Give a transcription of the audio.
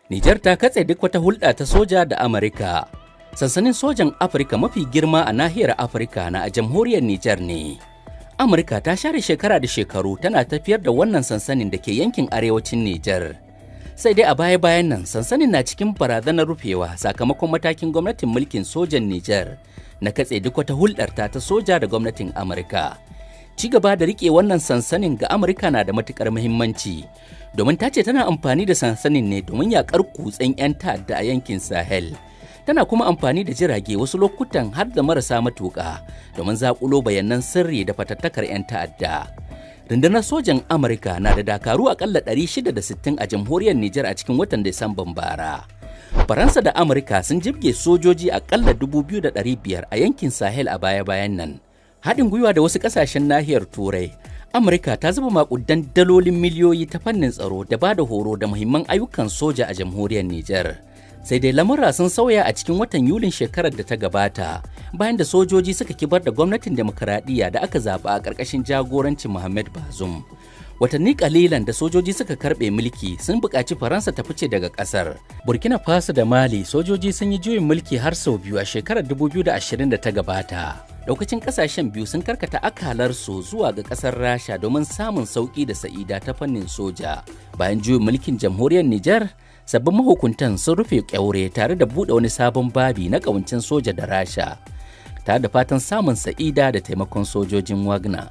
Nijar ta katse duk wata hulɗa ta soja da Amurka. Sansanin sojan Afirka mafi girma a nahiyar Afirka na a jamhuriyar Nijar ne. Amurka ta share shekara da shekaru tana tafiyar da wannan sansanin da ke yankin arewacin Nijar. Sai dai a baya-bayan nan sansanin na cikin barazanar rufewa sakamakon matakin gwamnatin mulkin sojan Nijar na katse duk wata hulɗar ta soja da gwamnatin Amurka. Ci gaba da rike wannan sansanin ga Amurka na da matukar muhimmanci, domin ta ce tana amfani da sansanin ne domin yakar kutsen 'yan ta'adda a yankin Sahel. Tana kuma amfani da jirage, wasu lokutan har da marasa matuƙa, domin zaƙulo bayanan sirri da fatattakar 'yan ta'adda. Rundunar sojan Amurka na da dakaru akalla 660 a jamhuriyar Nijar a cikin watan Disamban bara. Faransa da Amurka sun jibge sojoji akalla 2,500 a yankin Sahel a baya-bayan nan. Haɗin gwiwa da wasu ƙasashen nahiyar Turai, Amurka ta zuba maƙudan dalolin miliyoyi ta fannin tsaro da ba da horo da muhimman ayyukan soja a jamhuriyar Nijar. Sai dai lamura sun sauya a cikin watan Yulin shekarar da ta gabata, bayan da sojoji suka kibar da gwamnatin demokuraɗiyya da aka zaɓa a ƙarƙashin jagorancin Muhammad Bazoum. Watanni kalilan da sojoji suka karɓe mulki, sun buƙaci Faransa ta fice daga ƙasar. Burkina Faso da Mali, sojoji sun yi juyin mulki har sau biyu a shekarar 2020 da ta gabata. Daukacin kasashen biyu sun karkata akalarsu zuwa ga kasar Rasha domin samun sauki da sa'ida ta fannin soja. Bayan juyin mulkin jamhuriyar Nijar, sabbin mahukuntan sun rufe kyaure tare da buɗe wani sabon babi na ƙawancin soja da Rasha, tare da fatan samun sa'ida da taimakon sojojin Wagner.